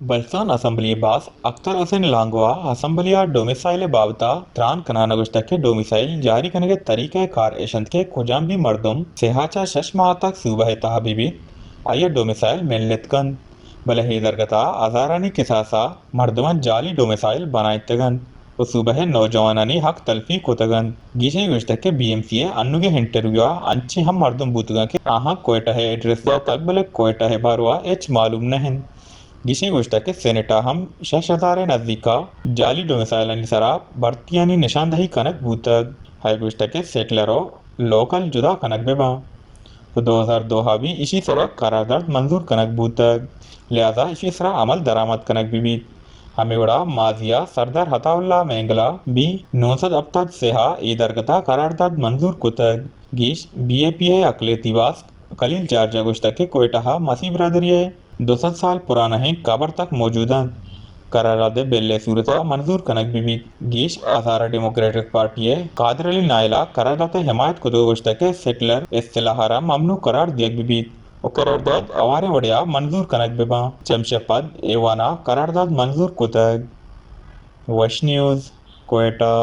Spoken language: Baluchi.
بلوچستان اسمبلی ءِ باسک اختر حسین لانگو ءَ اسمبلی ءَ ڈومیسائل ءِ بابت ءَ تران کنان ءَ گوشتگ کہ ڈومیسائل جاری کنگ ءِ طریقہ کار اش انت کہ کجام بھی مردم سئے ءَ چہ شش ماہ تک صوبہ ءِ تہا بہ بیت، آئی ءَ ڈومیسائل ملت کنت، بلے اے درگت ءَ ہزارانی کساس ءَ مردماں جعلی ڈومیسائل بنائینتگ انت ءُ صوبہ ءِ نوجوانانی حق تلفی کتگ انت۔ گیشیں گوشتگ کہ بی ایم سی ءِ انوگیں انٹرویو ءَ انچیں ہم مردم بوتگ انت کہ آہاں کوئٹہ ءِ ایڈریس داتگ، بلے کوئٹہ ءِ باروا ہچ معلوم نہ انت۔ گیشیں گوشتگ کہ سینیٹ ءَ ہم شش ہزار ءِ نزیک ءَ جعلی ڈومیسائلانی سرا بھرتیانی نشاندہی کنگ بوتگ۔ آئی ءَ گوشتگ کہ سیٹلر ءُ لوکل جدا کنگ بہ باں۔ تو دو ہزار دو ءَ بھی ایشی سرا قرارداد منظور کنگ بوتگ، لہذا ایشی سرا عمل درآمد کنگ بہ بیت۔ ہمے وڑا ماضی ءَ سردار عطا اللہ مینگل ءَ بھی نو سد ہپتاد سے ءَ اے درگت ءَ قرارداد منظور کتگ۔ گیش بی اے پی ءِ اقلیتی باسک خلیل جارج ءَ گوشتگ کہ کوئٹہ ءَ مسیح برادری ءِ دو سد سال پرانہیں قبر تک موجود انت۔ قرارداد ءَ بل ءِ صورت ءَ منظور کنگ بہ بیت۔ گیش ہزارہ ڈیموکریٹک پارٹی ءِ قادر علی نائل ءَ قرارداد ءِ حمایت کتگ ءُ گوشتگ کہ سیٹلر اصطلاح ءَ را ممنوع قرار دیگ بہ بیت ءُ قرارداد ہواریں وڑے ءَ منظور کنگ بہ باں۔ چمشے پد ایوان ءَ قرارداد منظور کتگ۔ وش نیوز، کوئٹہ۔